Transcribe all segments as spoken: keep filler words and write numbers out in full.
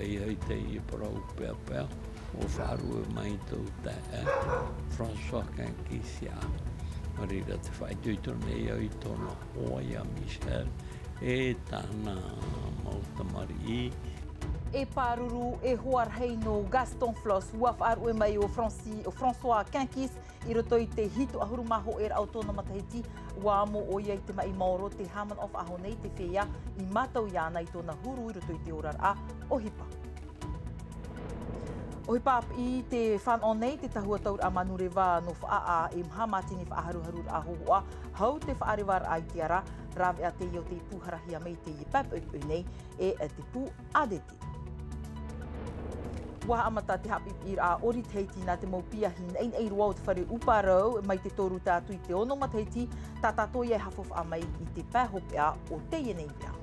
Ia i teie parau peapea, ʻua faʻaruʻe mai tō taeaʻe François Quinquis ia. Nō reira, tē faʻaitoito nei au i tōna hoa ia Michel, e tāna mau tamariʻi. E pāruru, e hoa rahi nō Gaston Flosse, ʻua faʻaruʻe mai ʻo Francis, ʻo François Quinquis, i roto i te hitu ʻahuru mā hōʻēraʻa o tōna matahiti, ʻua amo ʻoia i te maʻi maoro, tē haʻamanaʻo faʻahou nei te feiā i mātau iāna i tōna huru i roto i te oraraʻa ʻohipa. ʻOhipa ʻāpī tē fānaʻo nei te tahua tauraʻa manureva nō Faʻaʻā e Maha Mātini Faʻaharuharuraʻa Hōhoʻa, hau te faʻarevaraʻa i te ara, rāveʻa teie o tei pūharahia mai i teie pae poʻipoʻi nei e te pū A D T. ʻUa haʻamata te haʻapiʻiraʻa ʻori Tahiti nā te mau piahi naʻinaʻi roa o te fare ʻuparau mai te toru tātou i te ono matahiti, tā tātou ia e haʻafaʻafaʻa mai i te pae hopeʻa o teie nei mea.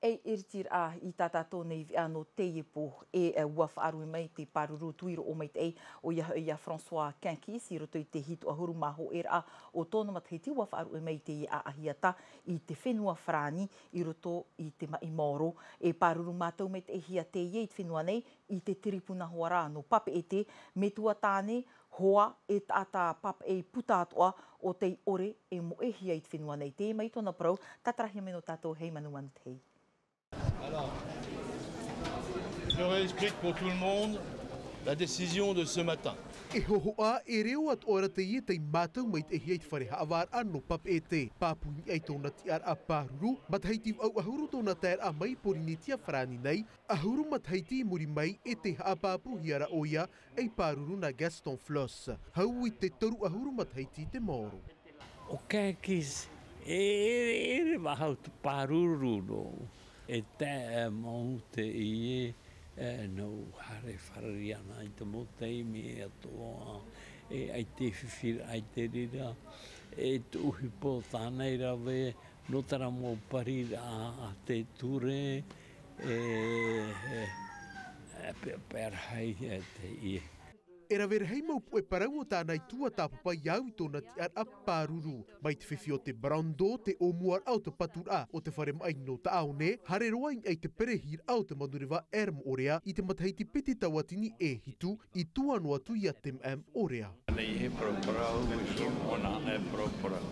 E iritiraʻa i tā tātou nei veʻa nō teie pō, e, e, ʻua faʻaruʻe mai te pāruru tuiroʻo maitaʻi, ʻoia hoʻi ia François Quinquis, i roto i te hitu ʻahuru mā hōʻēraʻa o tōna matahiti, ʻua faʻaruʻe mai i teie ʻāʻahiata i te fenua Farāni, i roto i te maʻi maoro. E pāruru mātau maitaʻihia teie i te fenua nei, i te tiripuna hoʻi rā nō Papeʻete, metua tāne, hoa, e taʻata papeʻete puta atoʻa o tei ʻore e moʻehia i te fenua nei. Teie mai tōna parau, tātarahia mai nō tātou Heimanumanutehi. Alors, je réexplique pour tout le monde la décision de ce matin. E hōhoʻa, e reo atoʻa ra teie tei mātau maitaʻihia i te fare haʻavāraʻa nō Papeʻete. Pāpū i niʻa i tōna tiʻaraʻa pāruru, matahiti vaʻu ʻahuru tōna taeraʻa mai Porinetia Farāni nei, ʻahuru matahiti i muri mai e tē haʻapāpūhia ra ʻoia ei pāruru nā Gaston Flosse. Hau i te toru ʻahuru matahiti te maoro. ʻO Quinquis, e, e, e ʻere vau te pāruru nō. E tae mau teie, e, nō haere fārerei ana i te mau taime atoʻa, e, ʻaita e fifi ra, ʻaita e riro, e tuʻu hipo tāna i rave, nō terā mau pariraʻa a te ture, e, e, e, pe-, pea rahi, e, teie. E rave rahi mau puʻe parau o tāna i tuatāpapa i au i tōna tiʻaraʻa pāruru. Mai te fifi o te Brando, te ʻōmuaraʻa o te paturaʻa o te fare maʻi nō Taʻaone, haere roa i niʻa i te perehiraʻa o te manureva Air Moʻorea i te matahiti piti tauatini e hitu, i tua noa atu ia te M M Moʻorea. Nei he parapara, o ʻana e parapara.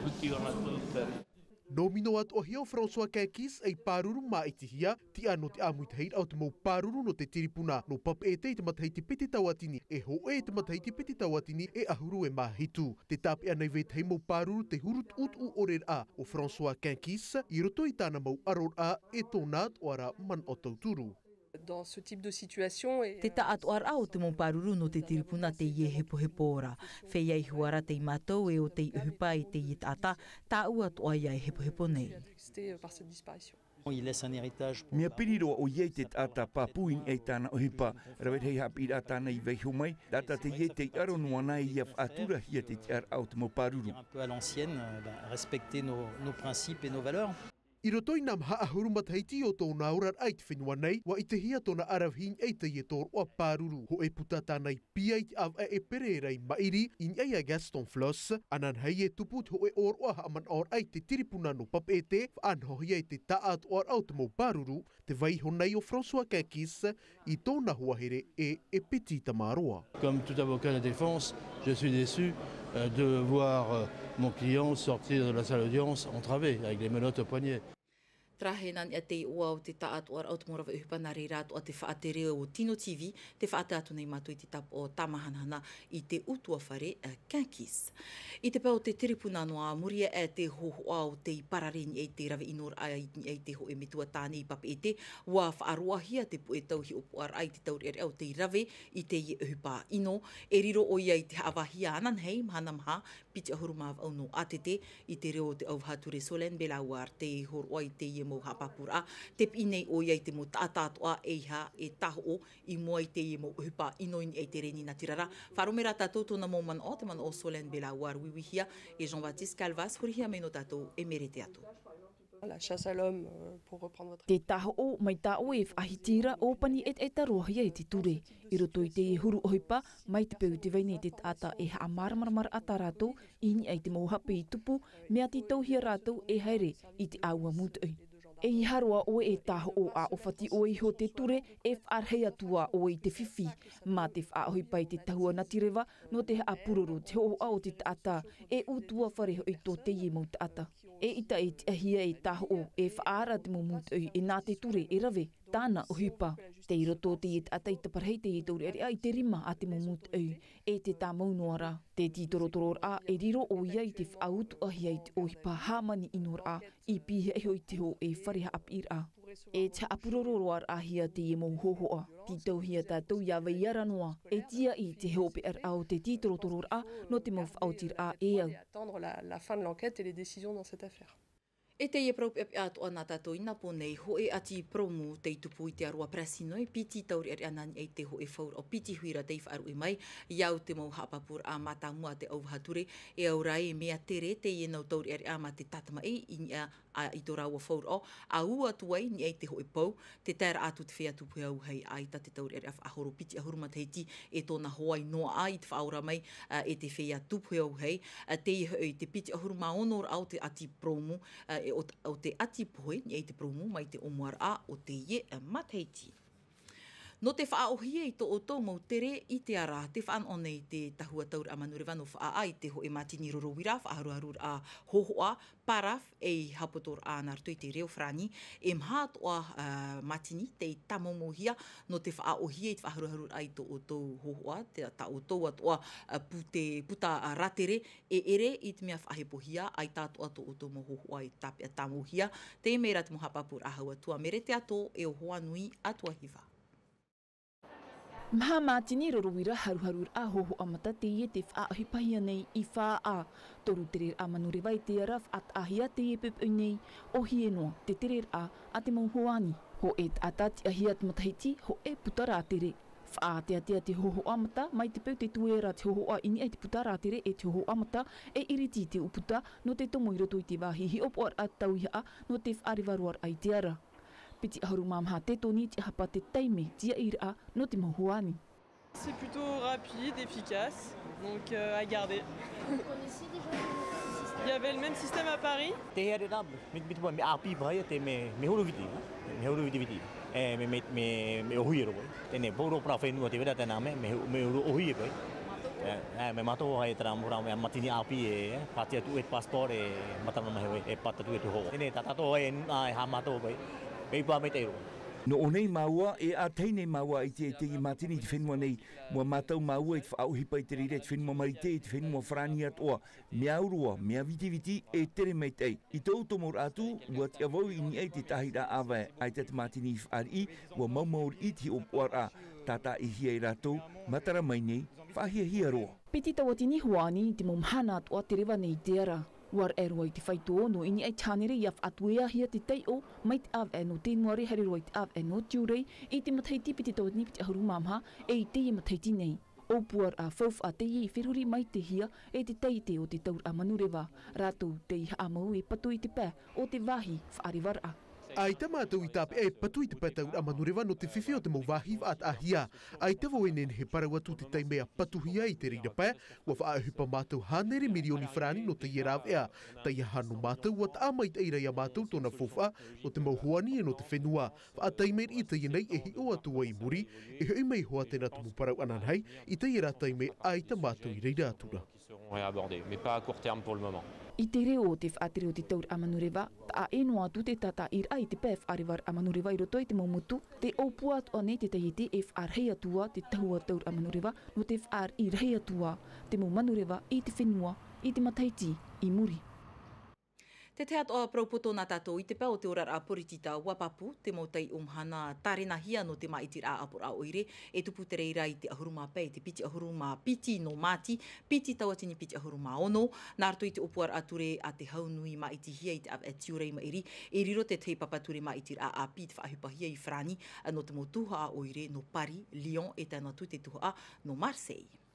Huti ana tō tari. Nō mino atoʻahia ʻo François Quinquis ei pāruru māʻitihia, tiʻa nō te ʻāmuitahiraʻa o te mau pāruru nō te tiripuna nō Papeʻete i te matahiti piti tauatini e hōʻē, i te matahiti piti tauatini e ʻahuru e mā hitu. Tē tāpeʻa nei vetahi mau pāruru te huru tuʻutuʻu ʻoreraʻa o François Quinquis i roto i tāna mau ʻaroraʻa e tōna atoʻa ra manaʻo tauturu. Dans ce type de situation et, Te taʻatoʻaraʻa o te mau pāruru nō te tiripuna teie e hepohepo ra. Feiā iho ā rā tei mātau e ʻo tei ʻohipa i teie taʻata, tāʻu atoʻa ia e hepohepo nei. Attristé par cette disparition. Il laisse un héritage pour Mea piri roa ʻoia i te taʻata pāpū i niʻa i tāna ʻohipa, rave rahi haʻapiʻiraʻa tāna i vaiiho mai, taʻata teie tei ʻaro noa na ia faʻaturahia te tiʻaraʻa o te mau pāruru. Un peu à l'ancienne, euh, ben, respecter nos, nos principes et nos valeurs. I roto i nā maha ʻahuru matahiti o tōna oraraʻa i te fenua nei, ʻua ʻitehia tōna ʻaravihi i niʻa i teie tōroʻa pāruru. Hōʻē puta tāna i pia i te ʻāvaʻe e pere ra i maʻiri, i niʻa ia Gaston Flosse, ananahi e tupu te hōʻē ʻōroʻa haʻamanaʻoraʻa i te tiripuna nō Papeʻete, faʻanahohia i te taʻatoʻaraʻa o te mau pāruru, tē vaiiho nei ʻo François Quinquis, i tōna hoa here e, e piti tamaroa. Comme tout avocat de défense, je suis déçu, euh, de voir, euh, mon client sortir de la salle d'audience entravé, avec les menottes au poignet. Terā e nā niʻa i te iʻoa o te taʻatoʻaraʻa o te mau rave ʻohipa, nā reira atoʻa te faʻatere o Tino T V, tē faʻatae atu nei mātou i te tāpaʻo tāmāhanahana i te ʻutuāfare, eh, Quinquis. I te pae o te tiripuna noa, muri aʻe te hōhoʻa o tei parare i niʻa i te rave ʻinoraʻa i niʻa i te hōʻē metua tāne i Papeʻete, ʻua faʻaroahia te puʻe tau hiʻopoʻaraʻa i te taureʻareʻa o tei rave i teie ʻohipa ʻino, e riro ʻoia i te haʻavāhia ananahi, mahana maha piti ʻahuru mā vaʻu nō ʻĀtete, i te reo o te ʻauvaha ture Solène Belawar tei hōroʻa i teie mau haʻapāpūraʻa, tē piʻi nei ʻoia i te mau taʻata atoʻa ʻeiaha e tāhoʻo i mua i teie mau ʻohipa ʻino i niʻa i te reni natirara. Faʻaroʻo mai rā tātou tōna mau manaʻo, te manaʻo o Solène Belawar uiuihia e Jean-Baptiste Calvas, hurihia mai nō tātou e Merete Atu. La chasse à l'homme, euh, pour reprendre votre... Te tāhoʻo mai tā ʻoe e faʻahiti ra, ʻōpani ʻetaʻeta roa hia e te ture. I roto i teie huru ʻohipa, mai te peu tē vai nei te taʻata e haʻamāramaramaraʻa tā rātou, i niʻa i te mau hape i tupu, mea tītauhia rātou e haere i te ʻāua mūtoʻi. E ʻeiaha roa ʻoe e tāhoʻo, ʻa ʻōfati ʻoe iho te ture, e faʻarahi atu ā ʻoe i te fifi. Mā te faʻaʻohipa i te tahua natireva, nō te haʻapuroro te hōhoʻa o te taʻata, e ʻutuāfare hoʻi tō teie mau taʻata. Eʻita e tiʻahia e tāhoʻo, e faʻaara te mau mūtoʻi, e nā te ture e rave tāna ʻohipa. Tei roto teie taʻata i taparahi teie taureʻareʻa i te rima a te mau mūtoʻi, e te tāmau noa rā. Te tītorotororaʻa e riro ʻoia i te faʻautuʻahia i te ʻohipa hāmani ʻinoraʻa, i pihaʻi iho i te hōʻē fare haʻapiʻiraʻa. E te haʻapuroro roa raʻahia teie mau hōhoʻa. Tītauhia tātou ʻia vai ara noa, e tīaʻi te hopeʻaraʻa o te tītorotororaʻa, nō te mau faʻaotiraʻa e au. Attendre la, la fin de l'enquête et les décisions dans cette affaire. E teie parau peʻapeʻa atoʻa nā tātou i nā pō nei, hōʻē ʻati purōmu tei tupu i te ʻāroʻa Prasino, e piti taureʻareʻa nā niʻa i te hōʻē fauraʻo piti huira tei faʻaruʻe mai, i au te mau haʻapāpūraʻa mātāmua a te ʻauvaha ture, e au rā e mea tere teie nau taureʻareʻa mā te tātamaʻi, i niʻa ā, i tō rāua fauraʻo, ʻa ū atu ai, niʻa i te hōʻē pou, te taeraʻa atu te feiā tupu hau hei ʻaita te taureʻareʻa faʻahoro piti ʻahuru matahiti e tōna hoa i noaʻa i te faʻaora mai, ā, e te feiā tupu hau hei, ā, teie hoʻi te piti ʻahuru mā ono raʻa o te ʻati purōmu, ā, e o, o te ʻati pohe, niʻa i te purōmu mai te ʻōmuaraʻa o teie, ā, matahiti. Nō te faʻaʻōhie i tō ʻoutou mau tere i te ara, tē faʻanaho nei te tahua tauraʻa manureva nō Faʻaʻā i te hōʻē mātini rorouira, faʻaharuharuraʻa hōhoʻa, paraf, e i hapotoraʻa nā roto i te reo farāni, e maha atoʻa, ā, mātini tei tāmaumauhia nō te faʻaʻōhie i te faʻaharuharuraʻa i tō ʻoutou hōhoʻa, te, tā ʻoutou atoʻa, ā, pute, puta, ā, rātere, e ʻere i te mea faʻahepohia, ʻaita atoʻa tō ʻoutou mau hōhoʻa e tāpeʻa tāmauhia, teie mai rā te mau haʻapāpūraʻa hau atu a Mere Teato e ʻo Hoanui Atuahiva. Maha mātini rorouira haruharuraʻa hōhoʻa mata teie tē faʻaʻohipahia nei i Faʻaʻā. Toru tereraʻa manureva i te ara faʻataʻahia teie poʻipoʻi nei, ʻōhie noa te tereraʻa a te mau hoani. Hōʻē taʻata tiʻahia te matahiti, hōʻē puta rātere. Faʻateatea te hōhoʻa mata, mai te peu tē tuea ra te hōhoʻa i niʻa i te puta rātere e te hōhoʻa mata, e iriti te ʻūputa nō te tomo i roto i te vāhi hiʻopoʻaraʻa tauihaʻa nō te faʻarevaroaraʻa i te ara. Piti ʻahuru mā maha tetoni te ʻāpiti te taime tiʻairaʻa nō te mau hoani. C'est plutôt rapide, efficace, donc, euh, à garder. Vous connaissez déjà ce système ? Il y avait le même système à Paris. Te here rā, me, me, me, me ʻāpī paha ia, te me, me huru viti, me huru viti viti. E, me, me, me, me ʻōhie roa. Teie, poro pra fenua te vera tēnā me, me, me huru ʻōhie paha. E, e, me mātou hai terā mura, me matini ʻāpī e, e, pātia tu e pastor e, matana mai e, e pata tu e te hoa. Teie, tā tātou e, nā, e hā mātou paha. E ipa me te roa. Nō ʻō nei māua, e ʻātahi nei māua i te, i te matini i te fenua nei, ʻua mātau māua i te faʻaʻohipa i te reira i te fenua Marite, i te fenua farāni atoʻa, mea au roa, mea vitiviti, e tere maitaʻi. I tō ʻoutou mau ra atu, ʻua tiʻa vau i niʻa i te tāhiraʻa ʻāvae, ʻaita te matini i fāriʻi, ʻua maumau riʻi te hiʻopoʻaraʻa, tātaʻihia e rātou, matara mai nei, faʻahiahia roa. Piti tauatini hoani i te mau mahana atoʻa tē reva nei i te ara. ʻUa raʻe roa i te faito ono i niʻa i te hānere ʻia faʻatueahia te taiʻo mai te ʻāvae nō Tenuare haere roa i te ʻāvae nō Tiurai i te matahiti piti tauatini piti ʻahuru mā maha e i teie matahiti nei. ʻŌpuaraʻa faufaʻa teie i feruri mai te hia e te taiete o te tauraʻa manureva, rātou tei haʻamau e patu i te pae o te vāhi faʻarevaraʻa. ʻAita mātou i tāpeʻa e patu i te pae tauraʻa manureva nō te fifi o te mau vāhi faʻataʻahia. ʻAita vau e nehenehe e parau atu te taime ʻa patuhia i te reira pae, ʻua faʻaʻohipa mātou hānere mirioni farāni nō teie rāveʻa. Taiaha nō mātou, ʻua taʻa maitaʻi ra ia mātou tōna faufaʻa nō te mau hoani e nō te fenua. Faʻataime riʻi teie nei e hiʻo atu ai i muri, e hoʻi mai hoʻi tēnā tumu parau ananahi, i teie rā taime ʻaita mātou i reira atu ra. Seront réabordés, mais pas à court terme pour le moment. I te reo o te faʻatere o te tauraʻa manureva, taʻa ʻē noa atu te tātaʻiraʻa i te pae faʻarevaraʻa manureva i roto i te mau motu, tē ʻōpua atoʻa nei te taiete e faʻarahi atu ā te tahua tauraʻa manureva, nō te faʻariʻi rahi atu ā te mau manureva i te fenua, i te matahiti i muri. Te tahi atoʻa parau poto nā tātou i te pae o te oraraʻa poritita, ʻua pāpū te mau taiʻo mahana tārenahia nō te māʻitiraʻa ʻāpoʻoraʻa ʻoire, e tupu te reira i te ʻahuru mā pae i te piti ʻahuru mā piti nō Māti, piti tauatini piti ʻahuru mā ono, nā roto i te ʻōpuaraʻa ture a te Hau Nui māʻitihia i te ʻāvaʻe Tiurai maʻiri, e riro te tahi papa ture māʻitiraʻa ʻāpī i te faʻaʻohipahia i Farāni, nō te mau tuhaʻa ʻoire nō Paris, Lyon, e tae noa atu te tuhaʻa nō Marseille.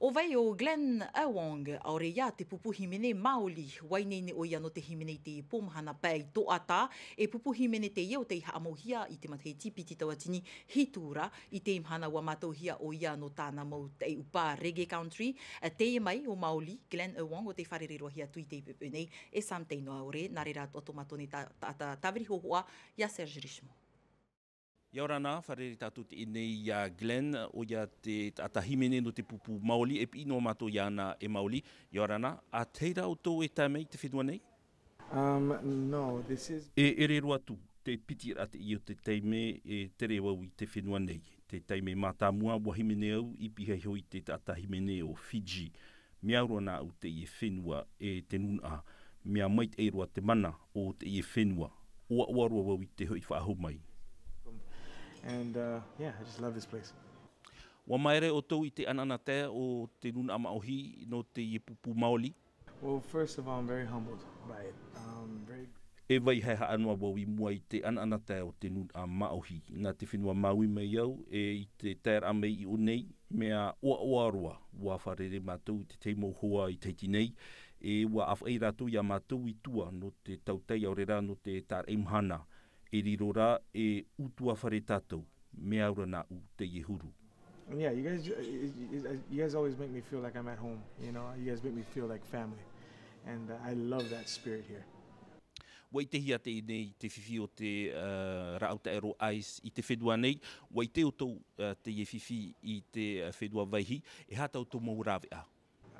ʻO vai ʻo Glenn Ewong? ʻAore ia te pupu hīmene Māori. Ua ineine ʻoia nō te hīmene i te pō mahana pae i Toʻata. E pupu hīmene teie ʻo tei haʻamauhia i te matahiti piti tauatini hitu ra. I teie mahana ua mātauhia ʻoia nō tāna mau taʻi ʻupa reggae country. Teie mai ʻo Māori, Glenn Ewong, ʻo tei fārerei roa hia atu i teie poʻipoʻi nei e Sam Teino. ʻAore, nā reira atoʻa tō mātou nei taʻata tāviri hōhoʻa, ia Serge Richemond. ʻIa ora na, fārerei tātou teie nei ia Glenn, ʻoia te taʻata hīmene nō te pupu Māori, e piʻi noa mātou iāna e Māori. ʻIa ora na, a tei reira ʻoutou e tae mai i te fenua nei? Um, no, this is E ʻere roa atu, te piti ra teie o te taime e tere vau i te fenua nei. Te taime mātāmua ua hīmene au i pihaʻi iho i te taʻata hīmene o Fiji. Mea au roa nāʻu teie fenua e te nūnaʻa. Mea maitaʻi roa te mana o teie fenua. ʻOaʻoa roa vau i te hoʻi faʻahou mai. And, uh, yeah, I just love this place. Ua māere ʻoutou i te anaanatae o te nūnaʻa māʻohi nō teie pupu Māori? Well, first of all, I'm very humbled by it. Um, very E vaiiho noa vau i mua i te anaanatae o te nūnaʻa māʻohi. Nā te fenua Māui mai au, e i te taeraʻa mai i ʻō nei, mea ʻoaʻoa roa, ua fārerei mātou i te tahi mau hoa i Tahiti nei, e ua ʻāfaʻi rātou iā mātou i tua nō te tautai, ʻaore rā nō te tāraʻi mahana. E riro rā, e ʻutuāfare tātou, mea au ra nāʻu teie huru. Yeah, you guys, you, you, you guys always make me feel like I'm at home, you know? You guys make me feel like family. And, uh, I love that spirit here. Ua ʻitehia teie nei te fifi o te, uh, rāʻau taʻero ice i te fenua nei. Ua ʻite ʻoutou, uh, teie fifi i te, uh, fenua Vaihi. E aha tā ʻoutou mau rāveʻa?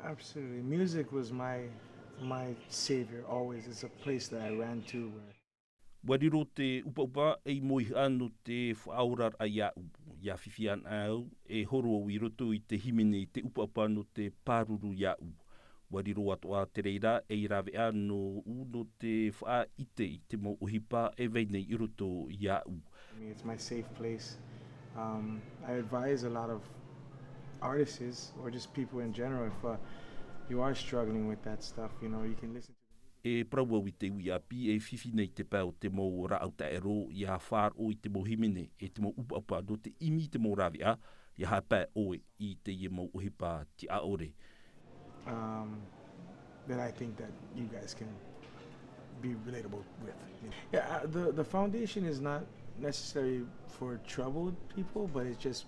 Absolutely. Music was my, my savior always. It's a place that I ran to where Ua riro te ʻupaʻupa ei mōihaʻa nō te faʻaoraraʻa iāʻu. ʻIa fifi anaʻe au, e horo au i roto i te hīmene i te ʻupaʻupa nō te pāruru iāʻu. Ua riro atoʻa te reira ei rāveʻa nōʻu nō te faʻaʻite i te mau ʻohipa e vai nei i roto iāʻu. I mean, it's my safe place. Um, I advise a lot of artists or just people in general, if, uh, you are struggling with that stuff, you know, you can listen to the music. E parau au i te uʻi ʻāpī e fifi nei te pae o te mau rāʻau taʻero, ʻia faʻaroʻo i te mau hīmene, e te mau ʻupaʻupa nō te ʻimi i te mau rāveʻa, ʻia haʻapae ʻoe i teie mau ʻohipa tiʻaʻore. Um, that I think that you guys can be relatable with. Yeah, uh, the, the foundation is not necessarily for troubled people, but it's just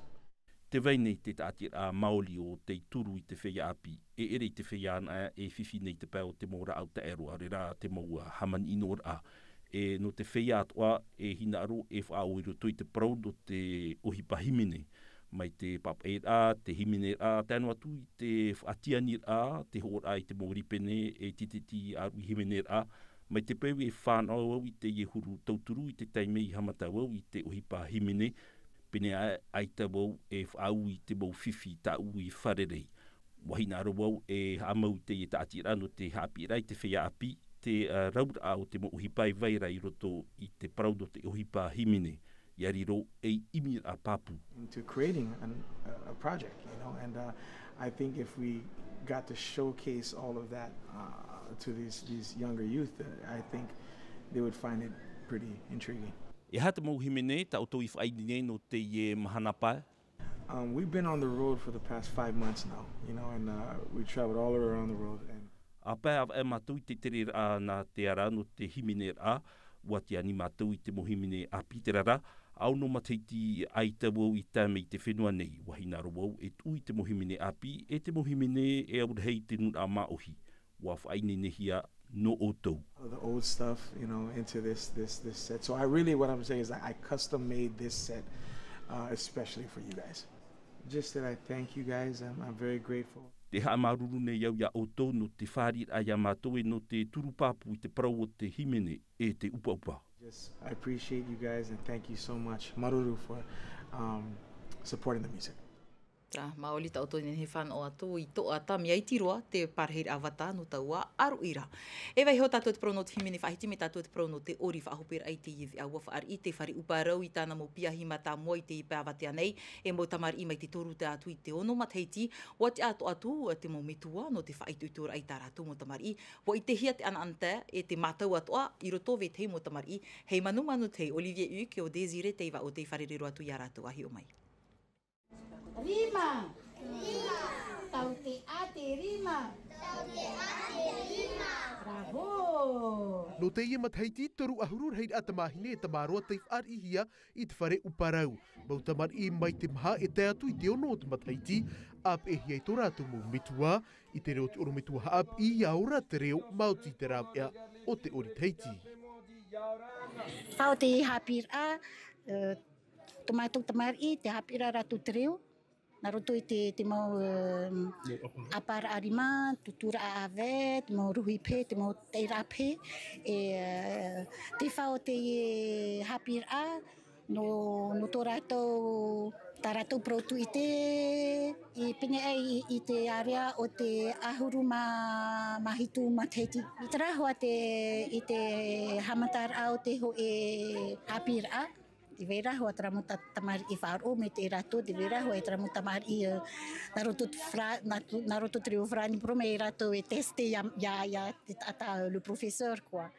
Te vai nei te tāʻatiraʻa Māori o tei turu i te feiā ʻāpī, e ʻere i te feiā anaʻe e fifi nei te pae o te mau rāʻau taʻero, ʻaore rā te mau, uh, hāmani ʻinoraʻa. E nō te feiā atoʻa e hinaʻaro e faʻaō i roto i te parau nō te ʻohipa hīmene. Mai te pāpaʻiraʻa, te hīmeneraʻa, tae noa atu i te faʻatianiraʻa, te hoʻoraʻa i te mau rīpene e tititi ʻāruʻi hīmeneraʻa. Mai te peu e fānaʻo au i teie huru tauturu i te taime i haʻamata au i te ʻohipa hīmene, pēneiaʻe ʻaita vau e faʻaū i te mau fifi tāʻu i fārerei. ʻUa hinaʻaro vau e haʻamau i teie tāʻatiraʻa nō te haʻapiʻiraʻa i te feiā ʻāpī, te, uh, rauraʻa o te mau ʻohipa e vai ra i roto i te parau nō te ʻohipa hīmene, ʻia riro ei ʻimiraʻa pāpū. Into creating an, a, a project, you know, and, uh, I think if we got to showcase all of that, uh, to these, these younger youth, uh, I think they would find it pretty intriguing. E aha te mau hīmene tā ʻoutou i faʻaineine nō teie mahana pae? Um, we've been on the road for the past five months now, you know, and, uh, we traveled all around the world. And ʻA pae avaʻe mātou i te tereraʻa nā te ara nō te hīmeneraʻa, ʻua tiani mātou i te mau hīmene ʻāpī terā ra, ʻa ono matahiti ʻaita vau i tae mai i te fenua nei, ʻua hinaʻaro vau e tuʻu i te mau hīmene ʻāpī, e te mau hīmene e au rahi i te nūnaʻa māʻohi. ʻUa faʻaineinehia nō ʻoutou. The old stuff, you know, into this, this, this set. So I really, what I'm saying is that I custom made this set, uh, especially for you guys. Just that I thank you guys. I'm, I'm very grateful. Te haʻamāuruuru nei au iā ʻoutou nō te fāriʻiraʻa iā mātou e nō te turu pāpū i te parau o te hīmene e te ʻupaʻupa. Just, I appreciate you guys and thank you so much. Māuruuru for, um, supporting the music. Terā, māuruuru tā ʻoutou i nehenehe e fānaʻo atu i Toʻata, mea iti roa te parahiraʻa vata nō taua ʻāruʻi ra. E vaiiho tātou te parau nō te hīmene faʻahiti, mai tātou te parau nō te ʻori faʻahoperaʻa i teie veʻa. ʻUa fāriʻi te fare ʻupa rau i tāna mau piahi mātāmua i teie pae avatea nei, e mau tamariʻi mai te toru tae atu i te ono matahiti. ʻUa tiʻa atoʻa atu te mau metua nō te faʻaitoitoraʻa i tā rātou mau tamariʻi. ʻUa ʻitehia te anaanatae e te mātau atoʻa i roto i te mau tamariʻi. Hei manumanu te Olivier Huc ʻo Désiré Teiva ʻo tei fārerei roa atu iā rātou. ʻA hiʻo mai. Rima. Tauteʻa te rima. Tauteʻa te rima. Bravo. Nō teie matahiti, toru ʻahuru rahiraʻa tamāhine e tamaroa tei faʻariʻihia i te fare ʻuparau. Mau tamariʻi mai te maha e tae atu i te ono o te matahiti, ʻāpeʻehia i tō rātou mau metua, i te reo te ʻorometua haʻapiʻi ia Ora Te Reo, maoti te rāveʻa o te ʻori Tahiti. Fā o te haʻapiʻiraʻa, ē, tō mātou tamariʻi, te haʻapiʻiraʻa rātou te reo, nā roto i te, te mau, ē, ʻāparaʻa rima, tūtūraʻa ʻāvae, te mau rohi pē, te mau taʻiraʻa pē, e, ē, te fā o te haʻapiʻiraʻa, nō, nō tō rātou, tā rātou parau tūʻite, i pēneiaʻe i, i te ārea o te ʻahuru mā, mā hitu matahiti. I te rā hoʻi te, i te haʻamataraʻa o te hōʻē haʻapiʻiraʻa, tē vai ra hoʻi terā mau ta-, tamariʻi faʻaroʻo mai ia rātou, tē vai ra hoʻi terā mau tamariʻi, ē, nā roto te fra-, nā, nā roto te reo farāni, parau mai rātou e tester ia, ia, ia te taʻata, le professeur, quoi.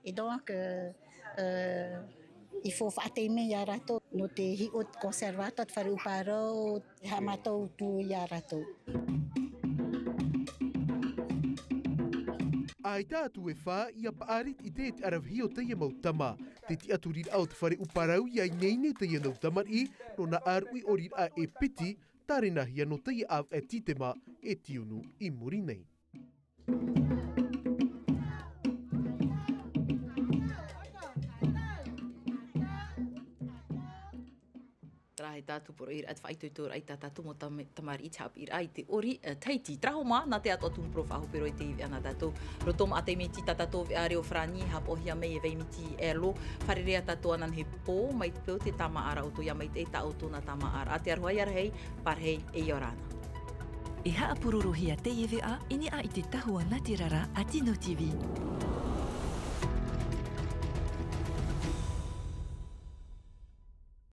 Et donc, ē, ē, il faut faʻataime ia rātou, nō te hiʻo te conservatoire, te fare ʻuparau, e haʻamātau atu ia rātou. ʻAita atu e fā, ʻia paʻari i te, te ʻaravihi o teie mau tama. Te tiʻaturiraʻa o te fare ʻuparau ʻia ineine teie nau tamariʻi, nō nā ʻāruʻi ʻoriraʻa e piti, tārenahia nō teie ʻāvaʻe tītema e tiunu i muri nei. Terā e tātou poroʻi ra, te faʻaitoitoraʻa i tā tātou mau tam-, tamariʻi te haʻapiʻiraʻa i te ʻori, ē, Tahiti. Terā hoʻi mā, nā te atoʻa tumu parau faʻahopero i te ivi ana tātou. Roto maʻa te miti tā tātou veʻa reo farāni, haʻapaʻohia mai e vai miti ʻelo, fārerei tātou ananahi pō, mai te peu te tāmāʻaraʻa ʻoutou ʻia maitaʻi tā ʻoutou nā tāmāʻaraʻa. Te aroha ʻia rahi, pārahi e ʻia ora na. E haʻapurorohia teie veʻa i niʻa i te tahua nātirara a Tino TV.